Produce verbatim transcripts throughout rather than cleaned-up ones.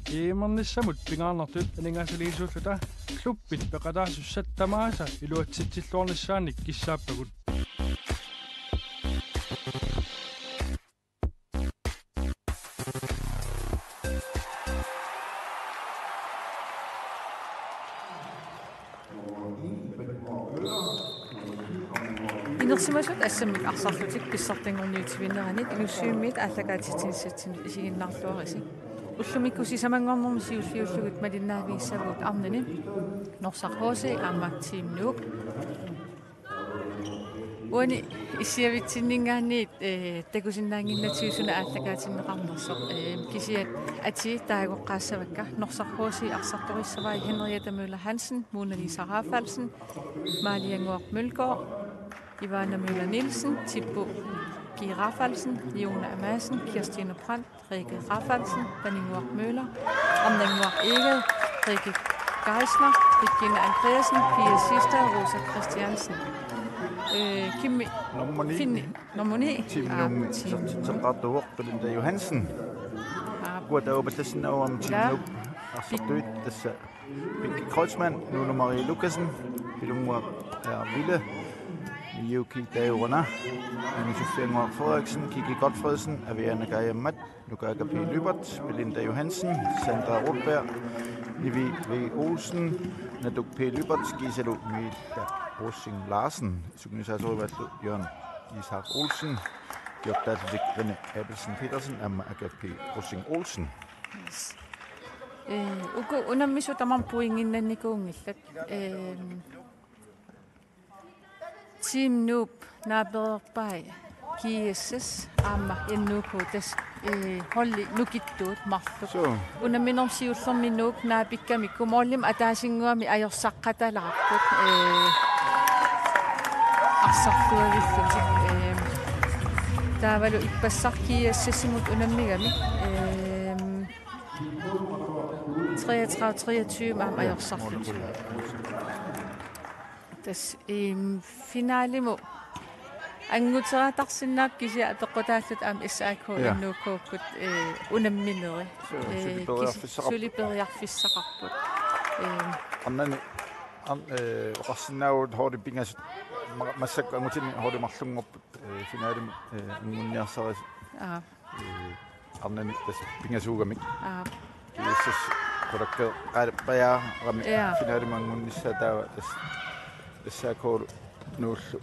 E M-ernissamut pingaarnertut aningaasaliisuulluta klubbit peqataasussat tamaasa iluatsitsilluarnissaannik kissaappagut. Inersimasut assammik arsarlutik pissartanngorniutivinneranit Inussivimmiit aallakaatitsinissatsinnut isiginnaarluarisi. Ullumikkut sisamanngornermi siulliullugit malinnaavigissavugut arnani Norsaq H C aamma Team Nuuk. Uani issiavitsinninngaanniit, eh, takusinnaannginnatsigu suna aallakaatinneqarnersoq, eh, kisianni atii taaguqqaassavakka. Norsaq H C arsartorissavai Henriette Møller Hansen, Mona Lisa Rafaelsen, Malia Nguaq Mølgaard, Ivana Møller Nielsen, Tippu G. Rafaelsen, Leona Madsen, Kirstine Brandt, Rikke Rafaelsen, Pernille Nguaq Møller, Amna Nguaq Egede, Rikke Geisler, Regine Andreasen, Pia Sister, Rosa Christiansen. Øh, Kimi Nummer ni. Finn-, nummer ni. Team Aa, Nuuk, Team Nuuk. Isertitseqqaartuuvoq Belinda Johansen. Aa. Kuataupallassinnaavammi Team Ja. Nuuk. Arsartuit tassa Pinki Kreutzmann, Nunu Marie Lukassen, Pilunguaq R. Ville, Miyuki Taurana, Ine Sofie Nguaq Frederiksen, Kiki Godfredsen, Aviana Kajammat, Nukaaka P. Lybert, Belinda Johansen, Sandra Rotberg, Nivi V. Olsen, Natuk P. Lybert, Kiisalu Mille Rosing Larsen, sungiusaasorujuallu Jørgen Isak Olsen, kiottaallutik René Abelsen Petersen aamma Agathe P. Rosing Olsen. Yes. Eh, uku unammisut tamarmik pointinnannikuunngillat. Eh, Team Nuuk naapereerpai G S S aamma N U K, tassa, eh, holdi nukittuut marluk. Suu. Unamminermi siullermi Nuuk naapikkamikku målimi ataasinnguamik ajorsaqqatalaarput, eh, arsarluavillutik. Eh, taavalu ippassaq G S S-imut unammigami, eh, treogtredive treogtyve aamma ajorsarlutik. Tassa, ehm, finalimut angutereertarsinnaapput kisianni apeqqutaalluta aamma S A K Ja. N U K-kkut, eh, unammineri. Suu, Eh, suli kis-, periarfissaqarput. Suli periarfissaqarput. Eh, Arnani, an-, eh, oqarsinnaavugut holdit pingasut ma-, massakkut angutini holdit marlunnguupput, eh, finalimut, eh, anguniarsarisut. Aa. Eh, arnani tassa pingasuugamik. Aa. G S S qulakkeeqqaarpajaarami Ja. Finalimut angunnissaa taava tassa S A K-lu Nuullu.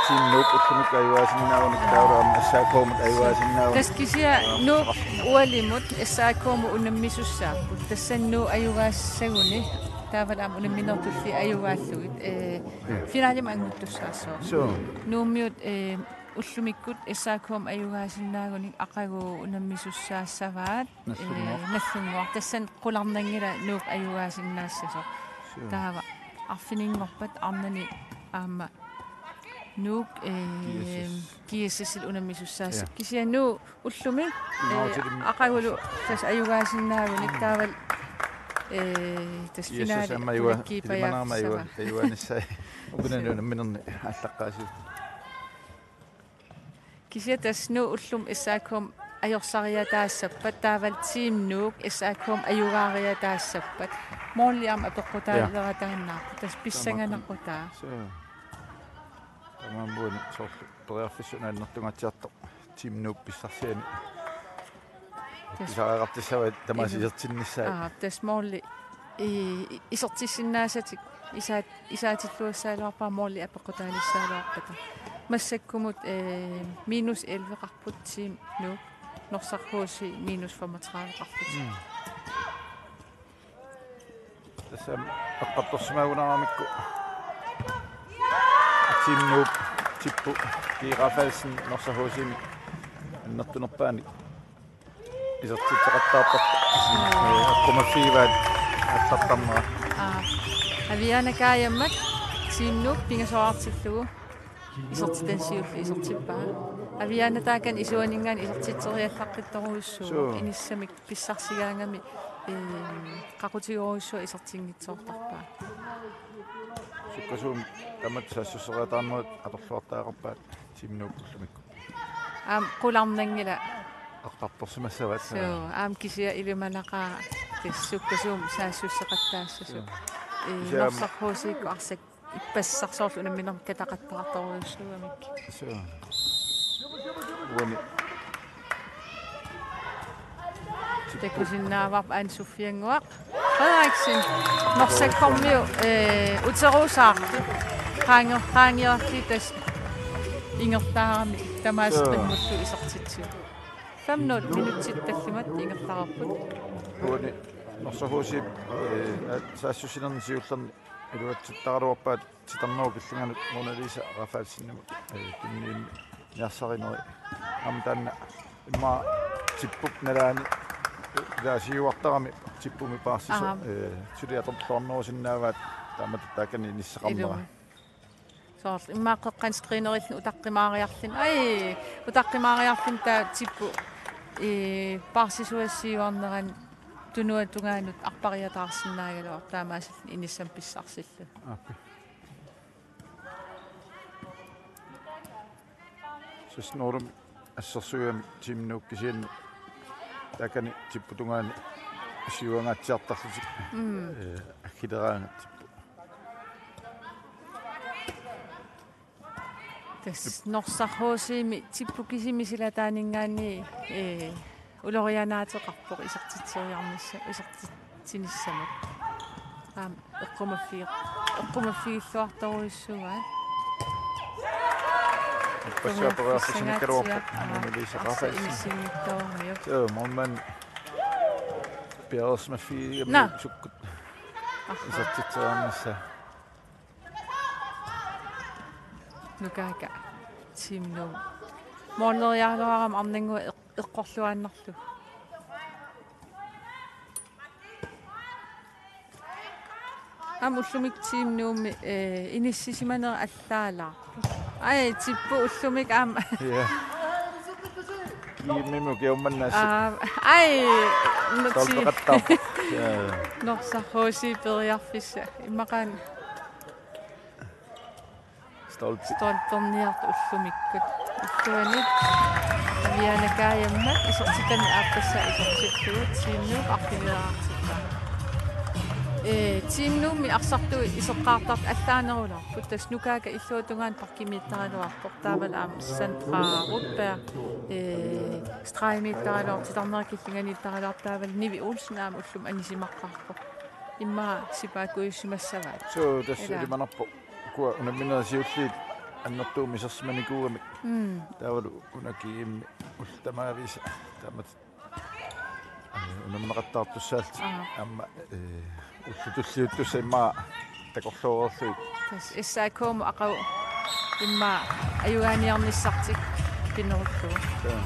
Team Nuuk ullumikkut ajugaasinnaagunik taava aamma S A K-mut ajugaasinnaagunik. Tassa kisianni Nuuk ualimut S A K-mut unammisussaapput. Tassa Nuuk ajugaasissaguni taavalu aamma unamminertulli ajugaallugit. Eh, Ja. Finalimut anguttussaassooq. Suu. Nuummiut, eh, ullumikkut S A K-mut ajugaasinnaagunik aqagu unammisussaassavaat. Nagdlunguaq. Eh, Nagdlunguaq. Tassani qularnanngilaq Nuuk ajugaasinnaassasoq. Suu. Taava arfininngorpat arnani aamma Nuuk, eh, G S S. G S S-illu unammisussaassooq. Ja. Kisianni Nuuk ullumi, eh, Nautilim. Aqagulu tassa ajugaasinnaagunik taavalu, eh, tassa G S S finali aamma ajua-, qulakkiippajaarfissavaa. Ilimanarama ajua-, ajugaanissai. Ukunani unamminerni aallaqqaasiit. Kisianni tassa Nuuk ullumi S A K-mut ajorsariataassappat, taavalu Team Nuuk S A K-mut ajugaariataassappat. Måli aamma apeqqutaalerataannaarpoq. Tassa pissanganaqqutaa. Suu. Tamanna soorlu periarfissuit annertungaatsiartoq Team Nuuk pissarsiani. Tassa. Pisariaqartissavaat tamaasa Ilu. Isertinnissaat. Aa, tassa måli i-, isertissinnaasatik isaat-, isaatilluassagaluarpara måli apeqqutaalissaagaluarpata. Massakkumut, eh, minus elleve-qarput Team Nuuk, Norsaq H C minus femogtredive-qarput. Mm. Tassa eqqartorsimaagunaaramikku Team Nuuk, Tippu G. Rafaelsen, Norsaq H C-mi annertunerpaani isertitseqattaartarpoq. Ee, aqqumaffigivaat aallartarnera. Aa, Aviana Kajammat, Team Nuuk, pingasoraartillugu isertitani siulleq isertippaa. Aviana taakani isuaninngaanniit isertitseriallaqqittorujussuuvoq. Suu. Inissamik pissarsigaangami, eem, qaqutigoorujussuaq isertinngitsoortarpaa. Sukkasuumik tamatta saassusseriataarnerit atorluartariaqarpaat Team Nuuk ullumikkut. Aamma qularnanngilaq eqqartorsimassavaat. Suu, aamma kisianni ilimanaqaaq tassa sukkasuumik saassusseqattaassasoq. Suu. Ee, kisianni aamma Norsaq H C-kkut arsaq ippassaq soorlu unamminermi kataqattaartorujussuugamik. Suu. Uani. Takusinnaavarput Anne Sofiannguaq Frederiksen. Norsakkormiut, ee, uteruusaartut. Qaange-, qaangeerlutik tassa ingerlaarami tamaasa. Suu. Qimmullu isertitsivoq. Fem nul minutsit tallimat ingerlareerput. Uani Norsaq H C, ee, saassussinerni siullerni iluatsittaraluarpaat titarnerup killinganut Mona Lisa Rafaelsenimut, ee, kinniinnarsarineri. Aamma taanna immaqa Tippup nalaani, ee, ilaasiuartarami Tippumi paarsisoq, aap, ee, suli atorluarnerusinnaavaat taamatut taakani inissaqarnera. Ilumut. Soorlu immaqa qeqqani screenerilluni utaqqimaariarluni. Ai, utaqqimaariarluni taava Tipput, ee, paarsisuassiuarnerani tunuata tungaanut arpariataarsinnaagaluarpoq taamaasilluni inissamut pissarsillugu. Okay. Seks nul assersuigami Team Nuuk kisianni taakani Tipput tungaani siuangaatsiartarlutik. Mm. Ee, aggileraangat Tipput. Tassa Norsaq H C-mi Tipput kisimi silataaninngaanniit, ee, ulorianaateqarpoq isertitseriarnissa-, isertitsinissamut. Aamma eqqumaffigeq-, eqqumaffigilluartorujussuuaat. Ippassaq periarfissanikkaluarpoq. Aap. Mona Lisa Rafaelsen. Arsa inissinngitsoormiuk. Joo, målmand. Piareersimaffigigami. Naa. Sukkut. Aha. Isertitseriarnissaa. Nukaaka Team Nuuk. Måleriaraluarami arnannguaq eq-, eqqorluaannarlugu. Aamma ullumikkut Team Nuummi, ee, inissisimanera allaalaarpoq. Ai, Tipput ullumikkut aamma. Ja. Kiimmimut kiummannaassi. Aa, ai, nu-, ti-, Stolpeqattaarpoq. Ja. Norsaq H C periarfissaq. Immaqaana. Stolpe. Stolperniartut ullumikkut. Ulluani Aviana Kajammat isertitami aappassaa isertillugu Team Nuuk arfinilaartippaat. Ee, Team Nuummi arsartui iseqqaartartut allaanerulaarput. Tassa Nukaaka illuata tungaanut bakkimiittaraluarpoq. Taavalu aamma Sandra Rudberg, ee, stregimiittaraluarpoq, titarnerup killinganiittaraluarpoq, taavalu Nivi Olsen aamma ullumi anisimaqqaarpoq. Immaqa sipaakkujussimassavaat. Suu, tassa. Ilaa. Ilimanarpoq. Ukua unamminerit siulliit annertuumik isersimanikuugamik. Mm. Taavalu una G M-i ullut tamaviisa taamatut, ee, unammeqattaartussaallutik. Aap. Aamma, ee, ullut tulliuttut immaqa takorloorlugit. Tassa S A K-mut aqagu immaqa ajugaaniarnissartik pinerullugu. Joo.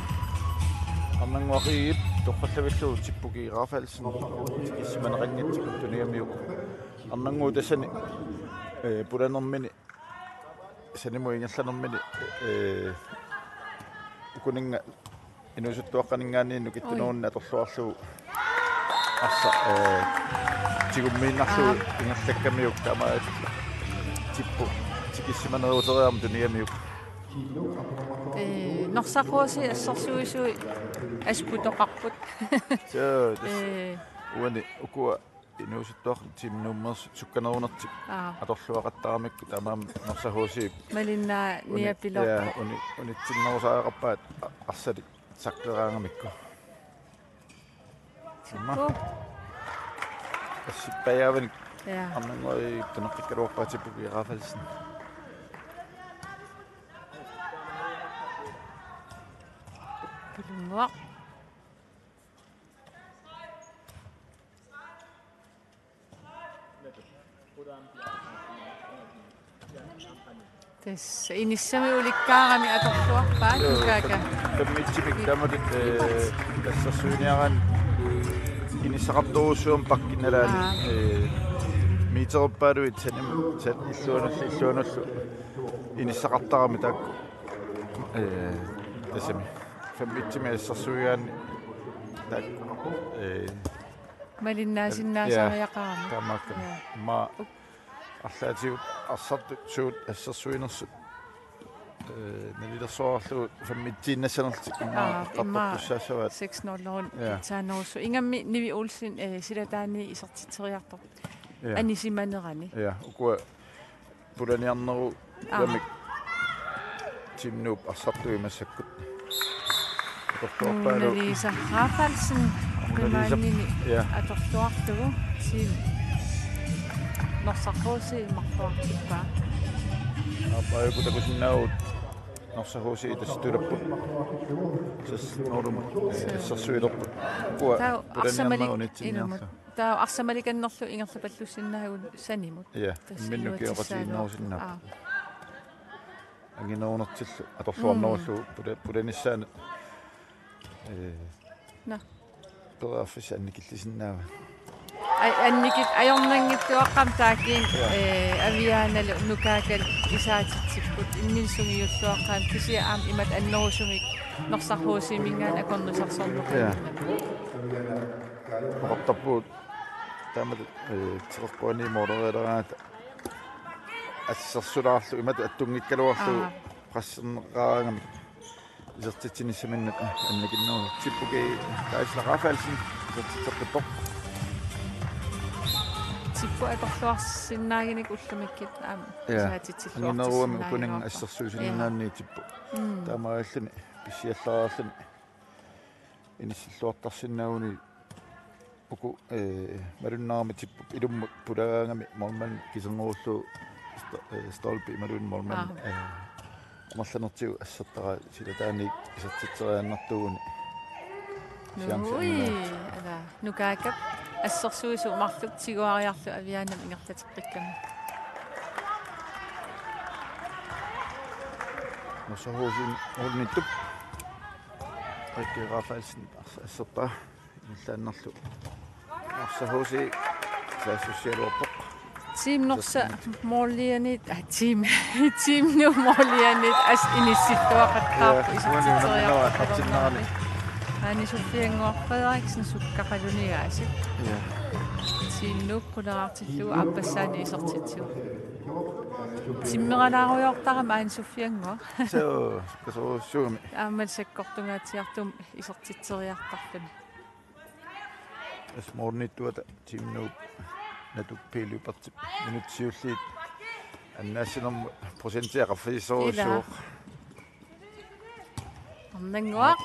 Arnannguaq Ip torrallavillugu Tippuk Rafaelsen tikissimaneqanngitsoq tunigamiuk. Arnannguup tassani, ee, pulanermini sanimut ingerlanermini, ee, ukuninnga inuusuttuaqqaninngaanniit nukittunerunni atorluarlugu arsaq, ee, tigummiinnarlugu. Aap. Ingerlakkamiuk taamaallaat Tipput tikissimaneruteriarami tunigamiuk. Ee, Norsaq H C assersuisui asputoqarput. Suu, tassa. Ee. Uani ukua inuusuttuaqqat Team Nuummeersut sukkanerunertik. Aap. Atorluaqattaramikku taamaammat Norsaq H C-p. Malinnaa-, uni-, niapiloorpoq. Jaa, uni-, unitsinnerusariaqarpaat a-, arsali saqqeraangamikku. Aamma. Suu. Assippajaavanik. Jaa. Arnannguaq Ip tuneqqikkaluarpaa Tippuk Rafaelsen. Pulunguaq. Tassa inissami ulikkaarami atorluarpaat. Joo, Nukaaka. Fem-, fem-etsimik taamatut, ee, assersuiniaraanni inissaqartorujussuuvoq pakkinalaani, aap, ee, meterippaaluit sanim-, san-, illuanullu, illuanullu inissaqartarami taakku, ee, tassami. Fem-etsimik assersuigaanni taakku, ee, malinnaasinnaasariaqarami. Jaa, taamaakkami. Jaa. Immaqa arlaatigut arsartut suut assersuinersut Eh, nalilersuarlu femmitsiinnassanerlutik immaqa Aa, immaqa eqqartortussaassavaat. Seks nul-lerun Ja. Pitsaanerussu. Ingammik Nivi Olsen, eh, silataani isertitseriartoq. Ja. Anisimanerani. Ja, ukua pulaniarnerugamik Aa. Team Nuup arsartui massakkut. Atortuarpaalu. Mona Lisa Rafaelsen Mona Lisa. Qimaannini Ja. Atorluarlugu Team Norsaq H C marluartippaa. Aappaayuku takusinnaavugut Norsaq H C tassa tulapput. Seks nul-imut, eh, assersuilerput. Ukua Taava pulaniarnerup arsamalik-, unitsinniarlugu. Ilumut. Taava arsamalikannerlu ingerlapallussinnaavugut sanimut. Ja, tassa imminnut iluatsissaanut. Kioqatiinnerusinnaapput. Aa. Anginerunertillu atorluarnerullugu Mm. pula-, pulanissaanut. Eh, Nå. Periarfissaq annikillisinnaavat. Aj-, annikit-, ajornanngitsuaqqamik taakkiin, Ja. eh, Avianalu Nukaakalu isaatitsipput imminut sungiulluaqqamik kisianni aamma imatut annerusumik Norsaq H C-minngaanniit akornusarsorneq Ja. Oqartarpugut taamatut, eh, teqeqquani moorerialeraangata assersulaarlugu imatut attunngikkaluarlugu Aa. Presserneqaraangamik isertitsinissaminnut annikinneruvoq. Tippu Geisler Rafaelsen isertitseqqippoq. Tippu atorluarsinnaaginik ullumikkut aamma Ja. Isaatitsilluartissinnaagaluarpoq. Anginerugamik ukuninnga assersuisinnaanni Ja. Tippu. Mm. Taamaalilluni pissiallariarluni inissilluartarsinnaaguni uku, eh, malunnarami Tippup ilummut pulagaangami målmand kiserngoorlu sto-, eh, stolpe imaluunniit målmand, Aa. eh, amerlanertigut assertaraa silataani isertitseriaannartuuguni. Chance Nui, angunaat. Ala, Nukaakap assersuisut marluk tiguariarlugu Avianamut ingerlateqqikkami. Norsaq H C-minngaanniittup. Rikke Rafaelsen ars-, assertaa. Ingerlaannarlugu. Norsaq H C saassussigaluarpoq. Team Norsaq målianit, ah, Team, Team Nuup målianit as inissilluaqattaarpoq Ja, isertitseriarpoq uani unammillugu. Aani Soffiannguaq Frederiksen sukkaqalunigaasiit. Ja. Team Nuup quleraartillugu aappassaanik isertitsivoq. Timmeralaarujoortarami Aani Soffiannguaq. Suu, kasoruussuumi. Aamma sakkortungaatsiartumik isertitseriartarluni. As målmandiuata Team Nuup Natuk P. Lybertip minutsit siulliit annaassinermut procentia qaffasissorujussuuvoq. Ila. Arnannguaq.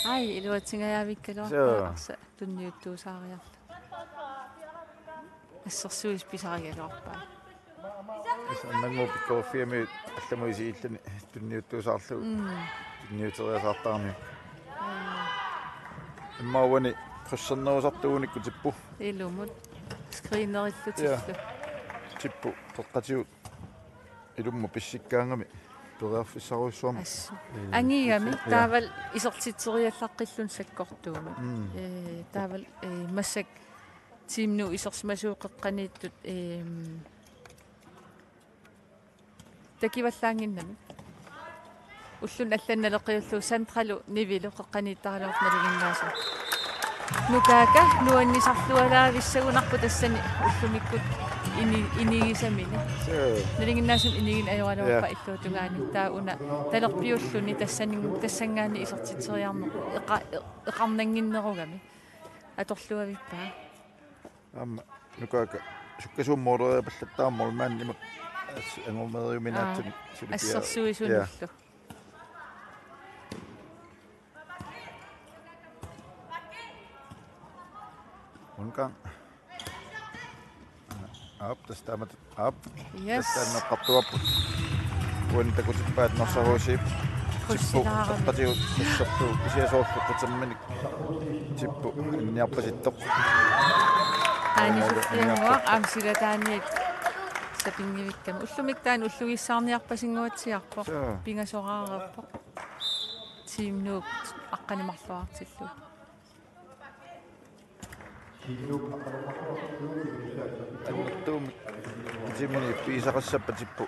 Ai, iluatsingajavikkaluarpaa Suu. Arsa tunniuttuusaariarlugu. Assersuisut pisarigaluarpai. Tassa Arnannguup pikkoriffiami allamut isigilluni tunniuttuusaarlugu. Mm. Tunniuteriasaartarami. Mm. Immaqa uani pressernerusartuunikku Tippu. Ilumut. Screenerillutillu. Ja. Tippu, qeqqatigut. Ilummut pissikkaangami. Periarfissarujussuarmik. Assut. Mm. Angigami, Ja. Taavalu isertitseriallaqqilluni sakkortuumik. Mm. Eh, taavalu, eh, massakkut Team Nuup isersimasuup qeqqaniittut, ehm, takivallaannginnami. Ulluni allanut naleqqiullugu Sandralu Nivilu qeqqaniittaraluarpoq nalinginnaasumik. Nukaaka nuannisarlualaavissagunarpoq tassani ullumikkut ini-, inigisamini. Suu. Nalinginnaasumik inigineq ajoraluarpaa Ja. Illuatungaani. Taava una talerpiulluni tassanin-, tassanngaanniit isertitseriarneq eqa-, eqarnannginnerugami. Atorluavippaa. Aamma Nukaaka sukkasuumik måleriapallattaarami målmandimut as-, angumeriuminaatsunik Aa, sulipiaa. Assersuisunullu. Ja. Rundgang. Aap, tassa taamatut. Aap. Yes. Tassa noqqartuarput. Uani takutippaat Norsaq H C-p. Tippu, Krydsilaarami. Toqqatigut, tassertu, kisianni soorlu qiterminik. Tippu, anniarpasittoq. Aani Soffiannguaq, aamma silataaniit sapinngivikkami. Ullumikkut taanna ullugissaarniarpasinguatsiarpoq. Suu. Pingasoraarpoq. Team Nuup aqqaneq-marluartillugu. Annertuumik qitimini pigisaqassappat Tippu.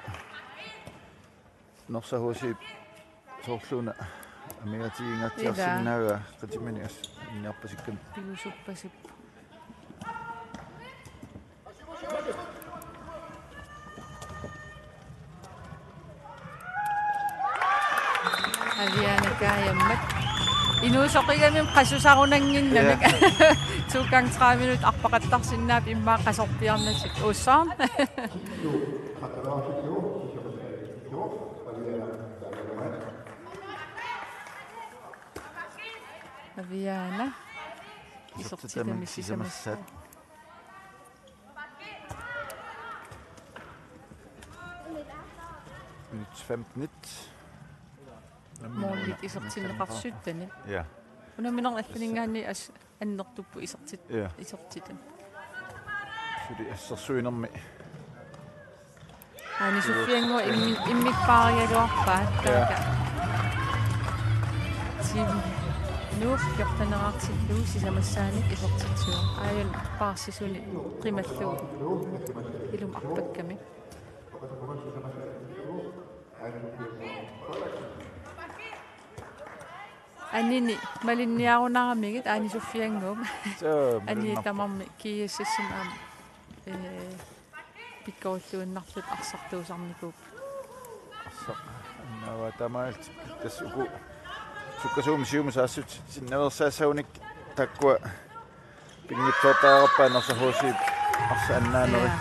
Norsaq H C-p soorlu una amigaatiginngaatsiarsinnaagaa Ila. Qitimini as-, anniarpasikkami. Piusuppasippoq. Kaajammat. Inuusoqigami qasusarunannginnamik. Ja. To gange tredive minut arpaqattarsinnaapput immaqa qasorpiarnatik. Uussaam. Aviana. Isertitami sisamassaat. Minut femten. Målit isertinneqarsiutani. Ja. Unamminermi allaninngaanniit as-, annertupput isertit-, ja, isertitat. Suli assersuinermi. Aani Sofia Ngua immi-, immikpaarigaluarpaat, ja, taava. Team Nuuk fjortenerartillugu sisamassaanik isertitsivoq. Aajuna paarsisuni qimallugu ilumut arpakkami. Anini malinniarunaramigit Aani Sofia Nguup. Soo, anini malinnaarpoq. Tamarmik G S S-imi aamma, ee, pikkorilluinnarlutik arsartuusarnikuupput. Arsaq annaavaa taamaalillutik tassa uku sukkasuumik siumut saassutsitsinnaveersaassagunik taakkua pinngitsoortariaqarpaat Norsaq H C arsaq annaaneri. Ja.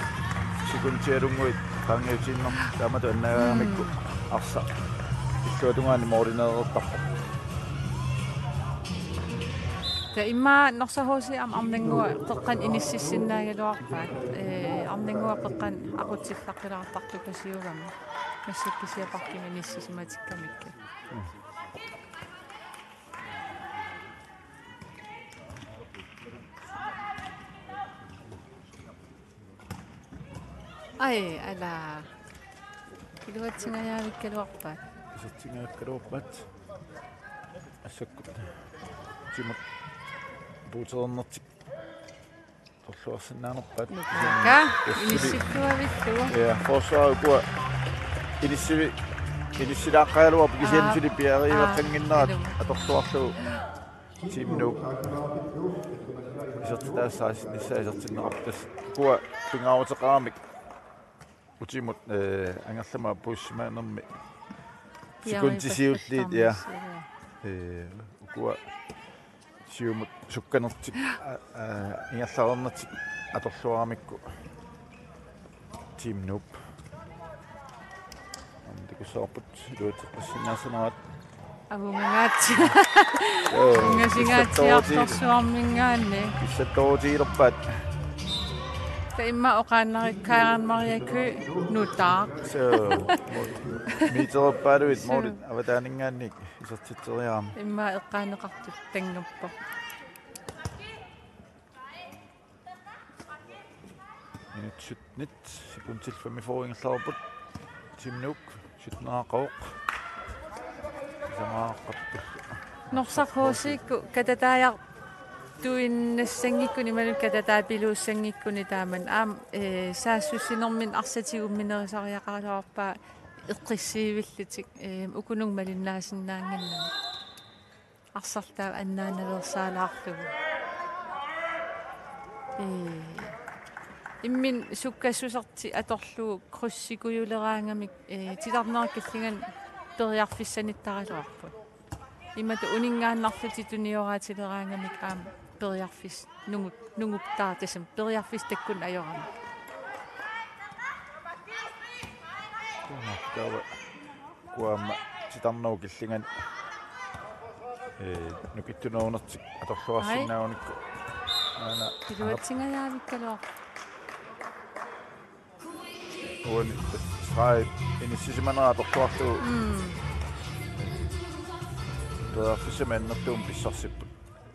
Sekundialunnguit qaangiutiinnarmata taamatut annaagaangamikku, mm, arsaq illuatungaani målineereertarpoq. Taava immaqa Norsaq H C aamma arnannguaq qeqqanut inississinnaagaluarpaat. Ee, arnannguaq qeqqanut aqutsillaqilaartartukasiugami. Massakkut kisianni parkimi inissisimatikkamikku. Mm. Ai, ala. Iluatsingajaavikkaluarpaat. Isertingajakkaluarpaat. Massakkut. Utimut puutereernertik atorluarsinnaanerpaat. Nuka, inissilluavillugu. Ja, forsvaret ukua inissi-, inissilaaqqagaluarput kisianni, aa, suli piareeqqannginnerat, aa, ilumut atorluarlugu. Team Nuuk isertitaassaasinnissaq isertinneqarpoq. Tassa ukua pingaaruteqaramik utimut, eh, angerlamut apuussimanermi sekundit siulliit, ja. Piareeqqittarnissaa, ja. Eh, ukua siumut sukkanertik, a, a, ingerlareernertik atorluaramikku. Team Nuuk. Aamma takussavarput iluatseqqissinnaassanerat. Avungangaatsi-. Joo, ungasingaatsiartorsuarminngaanniit. Pissattoorutigilerpaat. Taava immaqa oqaannarikkaarami Maria Køgh nutaaq. Soo, mo-, metererpaaluit, soo, målit avataaninngaanniit isertitseriarami. Immaqa eqqaaneqartut tanngappoq. Minut sytten, sekundit femogfyrre ingerlareerput. Team Nuuk, sytteneqarpoq. Sisamaaqqapput. Norsaq H C-kkut katataajartuinnassanngikkunik imaluunniit katataapiluussanngikkuni taamani. Aamma, eh, saassussinerminni arsaq tigumminerusariaqaraluarpaa eqqissiivillutik, eh, ukununnga malinnaasinnaannginnami. Arsartaa annaanaveersaalaarlugu. Ee. Imminut sukkassusertik atorlugu krydsikujuleraangamik, ee, titarnerup killinganni periarfissanittaraluarput. Imatut uninngaannarlutik tunioraatileraangamik aamma periarfissat nungut-, nunguptaartut tassami periarfissat takkunnut ajorami. Taava. Ukua aamma titarnerup killingani, ee, nukittunerunertik atorluarsinnaagunikku. Aana. Iluatsingajaavikkaluarpoq. Uani streg inissisimanera atorluarlugu. Mm. Periarfissamik annertuumik pissarsipput.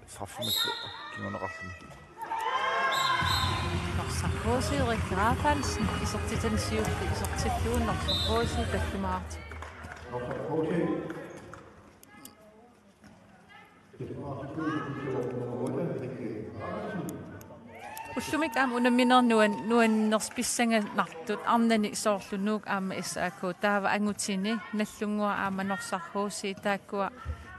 Straffemillu kinguneqarluni. Norsaq H C, Erik Rafaelsen, isertitani siulleq isertillugu Norsaq H C tallimaartippaa. Ullumikkut aamma unamminerit nuan-, nuannersoq pissanganartut arnani soorlu Nuuk aamma S A K. Taava angutini Nagdlunguaq aamma Norsaq H C taakkua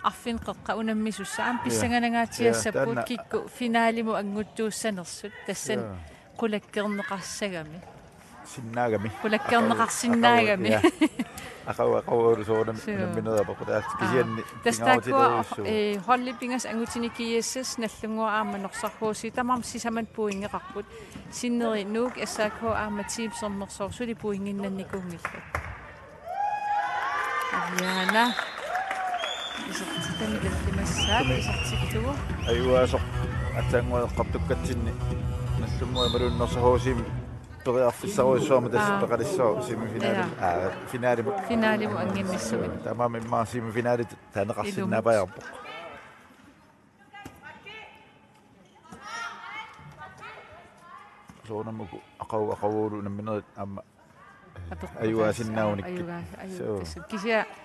arfineq-qeqqat unammisussat aamma, ja, pissanganangaatsiassapput, ja, taanna kikkut finalimut annguttuussanersut. Tassani, ja, qulakkeerneqassagami. Sinnaagami. Qulakkeerneqarsinnaagami. Aqagu-, aqagu-, ja. Aqagu, aqagualu soorunami. Suu. Unammineq apeqqutaalluni kisianni. Aa. Tassa taakkua, pingaarutilerujussuuvoq. Eh, holdit pingasut angutini G S S, Nagdlunguaq aamma Norsaq H C, tamarmik sisamat pointeqarput. Sinneri Nuuk, S A K aamma Team Sermersooq suli pointinnannikuunngillat. Ariana. Isertitani tallimassaat, isertittugu. Ajugaasoq aatsaannguaq eqqartukkatsinni Nagdlunguaq imaluunniit Norsaq H C-mi periarfissarujussuarmik tassa. Aa. Peqalissaaq semifinali. Jaa. Aa, finalimut. Finalimut anginnissumik. Taamaammat immaqa semifinali taaneqarsinnaapajaarpoq. Ilumut. Soorunami uku aqagu, aqagualu unamminerit aamma, eh, apeqqutaassaaq, ajugaasinnaagunikkit. Ajugaa-, aju-, suu. Tassa kisianni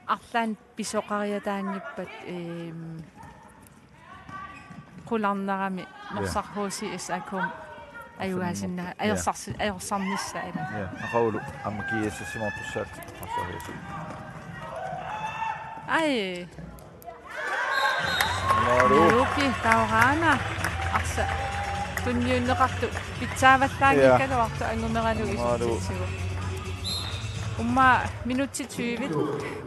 arlaannik pisoqariataanngippat, ehm, qularnarami. Ja. Norsaq H C S A K-mi ajugaasinnaa-, ja, ajorsarsi-, ajorsarnissaa ima. Ja, aqagulu aamma G S S-imoortussaallutik Norsaq H C. Ai. Nuuk. Nuuk, taava aana. Arsaq tunniunneqartoq pitsaavallaanngikkaluartoq. Ja. Angumeralu. Angumeralu isertitsivoq. Aamma minutsit tyve,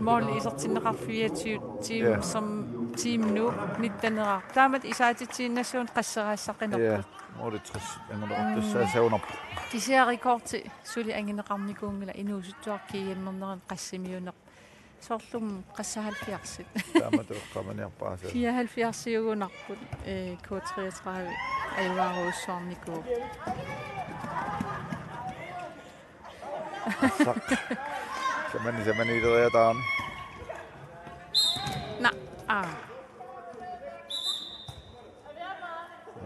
mål isertinneqarfiat tyve, Team, ja, som-, Team Nuuk nitteneqarpoq. Taamatut isaatitsiinnassuugut qasseriassaqinerput. Ja, målit tres anguneqartussaassagunarpoq. Mm. Kisianni rekordi suli angineqarnikuunngilaq, inuusuttuaraq G M-erneranni qassimiunerpoq. Soorlu qassat halvfjerdsit. Taamatut eqqaamaniarpara aasiit. Fireoghalvfjerdsiugunarput, eh, K treogtredive ajugaarujussuarnikuuvoq. Arsaq. Samani, samaniileriataarami. Naa, aa.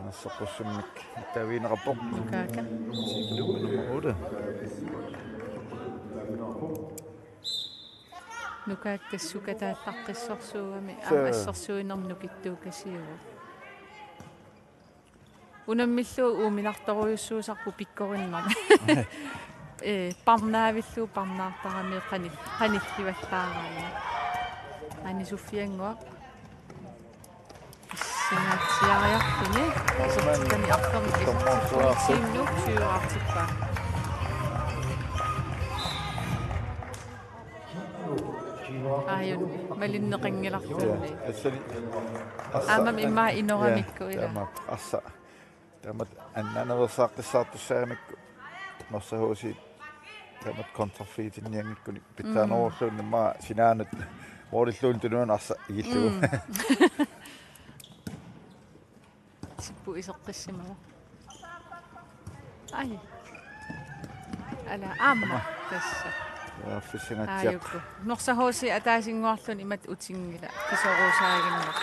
Nassarpussummik ittaavigineqarpoq. Nukaakka. Nummer otte. Nukaakka sukataallaqqissorsuugami, suu, aamma assersuinermut nukittuukasiuvoq. Unammillugu uuminartorujussuusarput pikkorinnermi. Eh, parnaavillugu parnaartarami qanil-, qanillivallaaraanni. Ani Sofiannguaq. Sinatsiariarluni. Isertitani arferni isertitani Team Nuuk syvogtredive. Aajuna, malinneqanngilarluni. Ja, assani. Aamma immaqa inoramikku, ja, ila. Taama, arsaq. Taamatut annaanaveersaaqqissaartussaamikku Norsaq H C taamatut kontrafiitinnianngikkunik pitsaanerulluunniit, mm, immaqa sinaanut målilluunniit tunuanut arsaq igillugu. Mm. Tippu iseqqissimavoq. Ai. Ala aamma. Aamma. Tassa. Aaffissangaatsiaq. Aajuku. Norsaq H C ataasinnguarluni imatut utinngilaq. Kisoruusaaginnaq.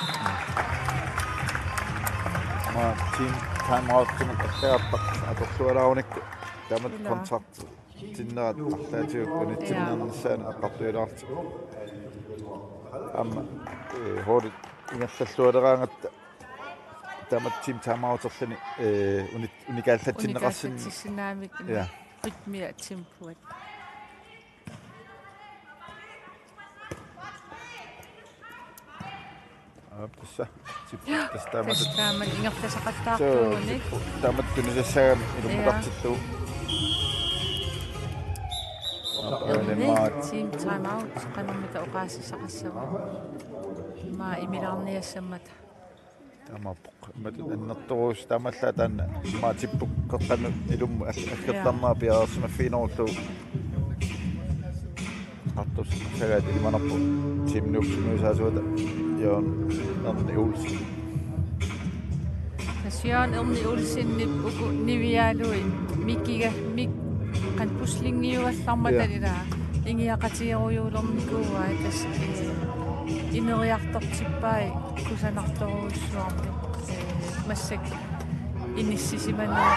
Aamma team timeout-imik attaarpaq atorlualaarunikku. Taamatut, ila, kontrakt tinnerat arlaatigut unitsinneernissaanut, ja, aqqartuilaartut. Aamma, eh, holdit ingerlallualeraangatta taamatut team timeout-erluni, eh, uni-, unikaallatsinneqarsin-, unikaallatsinneqarsinnaamik, ja, rytmia tempoat. Aap, tassa. Tip-, ja, tassa taamatut. Tassa taamatut ingerlasaqattaartuugunik. Suu, tip-, taamatut tunisassaagami ilummukartillugu. Ja. Aap, erni, aap, team timeout, qanormita oqaasissaqassava. Immaqa imilaarniassammata. Taamaappoq. Imatut annertoorujussuuvoq taamaallaat taanna, immaqa tippuk qeqqanut ilummut ag-, aggertarnera piareersimaffiginerullugu. Eqqartussagaat ilimanarpoq Team Nuuk sungiusaasuata Jørgen Erni Olsen. Tassa Jørgen Erni Olsenip uku niviarlugit mikiga-, mik-, qanoq puslingiugallarmata, ja, ila ingiaqatigerujuulernikuuai, tassa, eh, ineriartortippai kusanartorujussuarmik. Eh, massakkut inissisimanera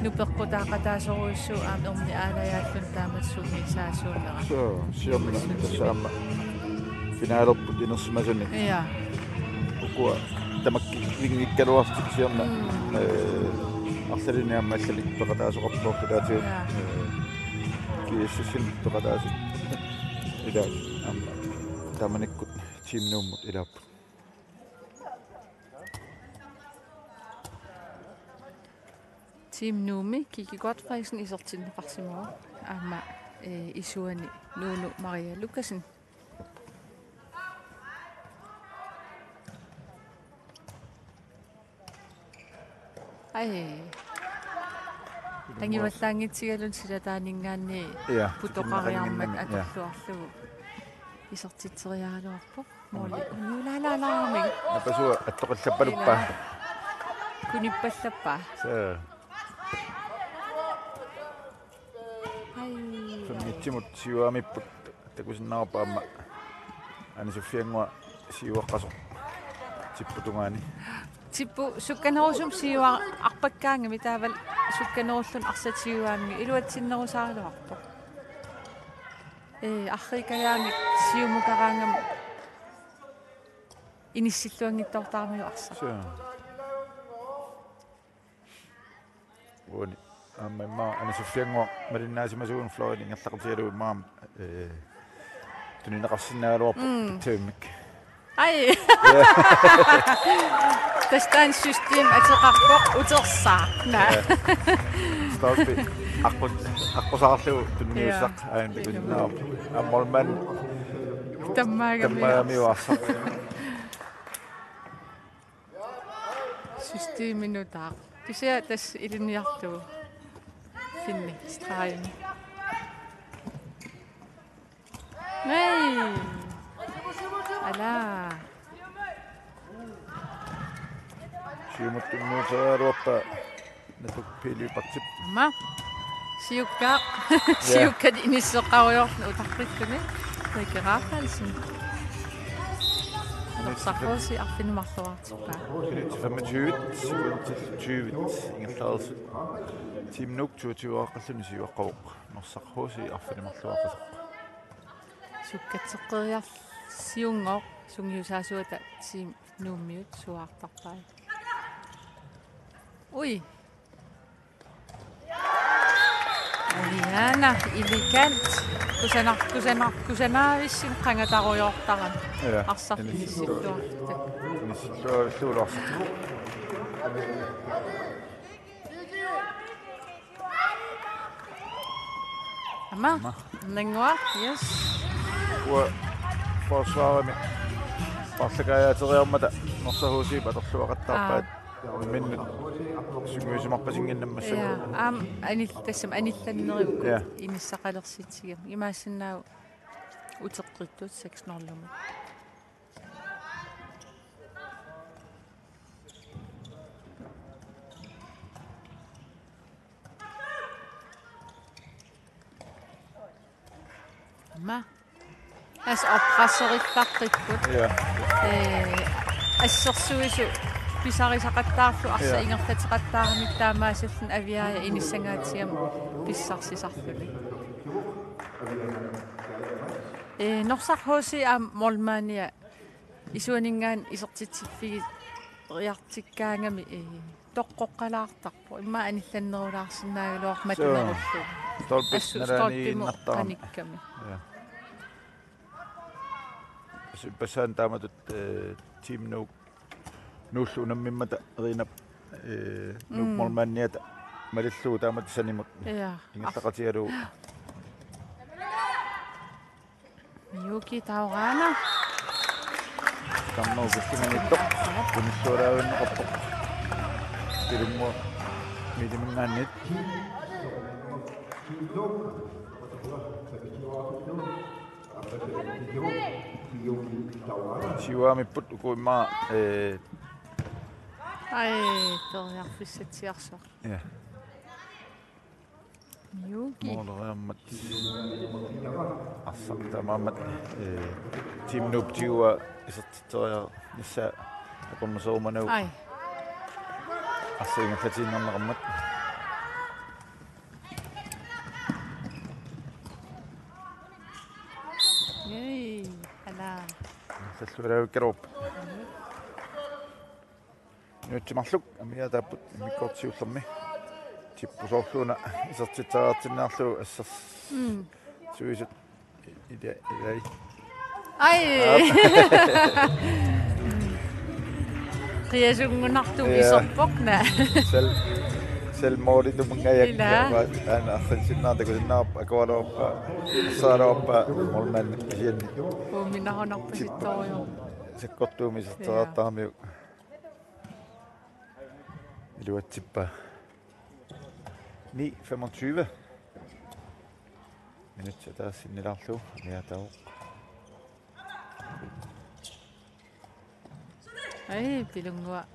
nupeqqutaaqataasorujussuuvoq aamma erni aalajaalluni taamatut sungiusaasuunera. Suu, siorna tassa aamma finalerput inersimasuni. Ja. Ukua tamakkivinngikkaluarlutik siorna, mm, eh, arlalinni aamma allanik peqataasoqarpoq ilaatigut. Ja. Eh, G S S-imut peqataasut. Ilaat aamma taamanikkut Team Nuummut ilaapput. Team Nuummi Kiki Godtfredsen isertinneqarsimavoq. Aamma ee, isuani Nuunu Maria Lukassen. Ai. Angivallaanngitsigaluni silataaninngaanniit, ja, putoqariarmat, tikinneqannginnami, ja, atorluarlugu isertitseriaraluarpoq. Mooli. Mm. Unniulaalaalaarmik. Napasua attoqillappaluppaa. Ila. Kunippallappaa. Soo. Ai. Sunngitsimut siuaamipput takusinnaavarput aamma Ane Sofiannguaq siuaqqasoq Tipput tungaani. Tippu sukkanerusumik siuarpakkaangami taavalu sukkanerulluni arsaq siuaammi iluatsinnerusaaraluarpoq. Ee, arriikkajaamik siumukaraangami inissilluanngitsoortaramiuk arsaq. Soo. Uani. Aamma immaqa Ane Sofiannguaq malinnaasimasuuguni fløjini ingerlaqatigalugu immaqa, ee, tunineqarsinnaagaluarpoq. Mm. Pitsavimmik. Ai. Ja. Tassa taanna system ateqarpoq utersaaq. Naa. Ja. Stolpe aqqut-, aqqusaarlugu tunniussaq. Ja. Aajuna takusinnaavarput. Aamma målmand. Tammaagami. Tammaagami arsaq. Systemi nutaaq. Kisianni tassa ilinniarlugu. Finni, stregen. Nej. Ala. Siumut tunniuteriaraluarpaa Natuk P. Lyberthip. Aamma. Siukkaat. Ja. Siukkaat inisseqqarujoorluni utarpittuni. Rikke Rafaelsen. Norsaq H C arfineq-marluartippaa. Minutsit femogtyve, sekundit tyve. Ingerlareersut. Team Nuuk toogtyve-aaqqalluni siuaqqavoq. Norsaq H C arfineq-marluaqqasoq. Sukkatseqqeriarsiunngooq sungiusaasuata Team Nuummiut suaartarpai. Ui. Uiaana, elegant. Kusanar-, kusanar-, kusanaavissinni qangatarujoortarami. Ja, arsaq inissi-, inissilluarluta. Inissilluarluta arsaq. Aamma. Aamma. Nannguaq, yes. Uanga forsvarimi paarlakaajaateriarmata Norsaq H C-p atorluaqattaarpaat. Aa. Imminnut sungiusimarpasinnginnamik massakkut. Ja, aamma anil-, tassami anillannerit uku, ja, inissaqalersitsigami. Imaassinnaavoq uteqqittut seks nul-imut. Aamma. Assut oppresserillartipput. Ja. Ee, assersuisut pisarisaqattaarlugu arsaq, ja, ingerlateqattaaramik taamaasilluni Aviaja inissangaatsiamik pissarsisarluni. Ee, Norsaq H C aamma målmandia isuaninngaanniit isertitsiffigiartikkaangami, ee, toqqoqqalaartarpoq. Immaqa anillannerulaarsinnaagaluarpoq. Soo. Matunerullugu. Stolpit assut stolpimut nalaaniinnartarami. Qanikkami. Ja. Assut ippassaq taamatut, ee, Team Nuuk, Nuullu unammimmata Erinap, ee, Nuuk, mm, målmandiata malillugu taamatut sanimut. Ja. Ingerlaqatigalugu. Miuki Taurana. Tamma ukillinganittoq. Kunissualaavinneqarpoq. Ilummu miiliminngaanniit. Siuaamipput uku immaqa, ee. Ai, periarfissatsiarsuaq. Ja. Miuki. Mooleriarmat. Arsaq taamaammat, ee, Team Nuup tiguaa isertitseriarnissaa akornuserumanagu. Ai. Arsaq ingerlatiinnarneqarmat. Ei, ala. Sallualaavikkaluarpoq. Minutsit marluk amigaataapput immikkoortoq siullermi. Tipput soorluuna isertitseriartinniarlugu assers-, mm, suisut i-, ila-, ilai. Ai. Aap. Qiasunngunartumik, ja, iserpoq, naa. Sal-, Selvmålitut mungajakka. Ilaa. Aana arsinsinnaartoq takusinnaarpoq akualuarpa. Saaluarpa målmand kisianni. Uuminarunarpasittorujuk. Sakkortuumik isertittaramiuk. Iluatsippaa. Ni femogtyve. Minutsit taassinnilaarlugu. Miataavoq. Ai, Pilunnguaq.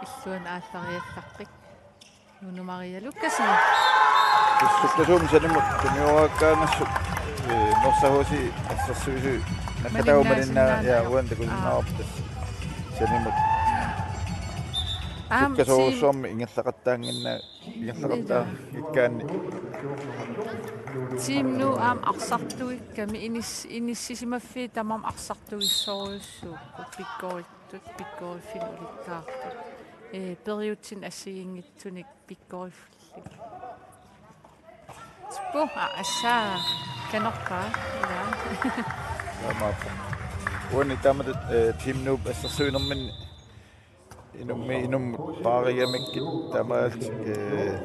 Illuanut aallariallaqqik. Lone Maria Lukassen. Sukkasuumik sanimut tunioraakkaangassuk. Ee, Norsaq H C assersuisui. Nakkataava malinnaasinnaaneq. Malinnaasinnaaneq. Ja, uani takusinnaarput tassa. Sanimut. Aamma sukkasuumik ingerlaqattaannginna. Ingerlaqattaanngikkaanni. Team Nuuk aamma arsartuikkami inis-, inissisimaffiit tamarmik arsartugissorujussuupput pikkorit-, pikkoriffimmik ulikkaartut. Ee, periutsinnik assigiinngitsunik pikkoriffillit. Tippu, aa, assaa, kanorpaa, ilaa. Taamaappoq. Uani taamatut, ee, Team Nuup assersuinerminni inummi-, inummut paarigamikkit taamaalillutik, ee,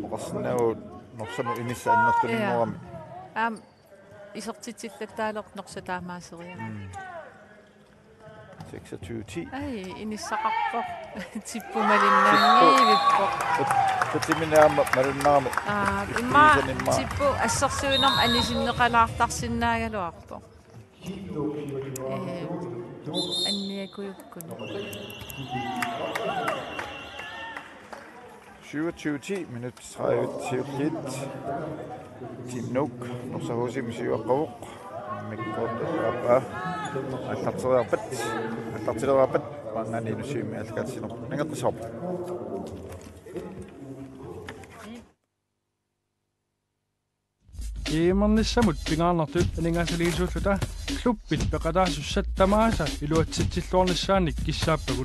oqarsinnaavugut Norsamut inissat annertuninngorami. Ja. Aamma isertitsillattaaleq Norsaq taamaaseriarami. Mm. Seksogtyve ti. Ai, inissaqarpoq. Tippu malinnaanngivippoq. Tippu. Tut-, tutsimini aamma malunnarami. Aa, immaqa. Ipiisan immaqa. Tippu assersuinermut anisinneqalaartarsinnaagaluarpoq. Ee, anniakujukkuni. Syvogtyve ti, minut tredive siulliit. Team Nuuk, Norsaq H C-mik siuaqqavoq. Mikkoortappaa. Aallarteriarpat, aallartileriarpat, maanngaanniit Inussivimmi aallakaatitsinerput nangertassavarput. Iimernissamut pingaarnertut aningaasaliisuulluta klubbit peqataasussat tamaasa iluatsitsilluarnissaannik kissaappagut.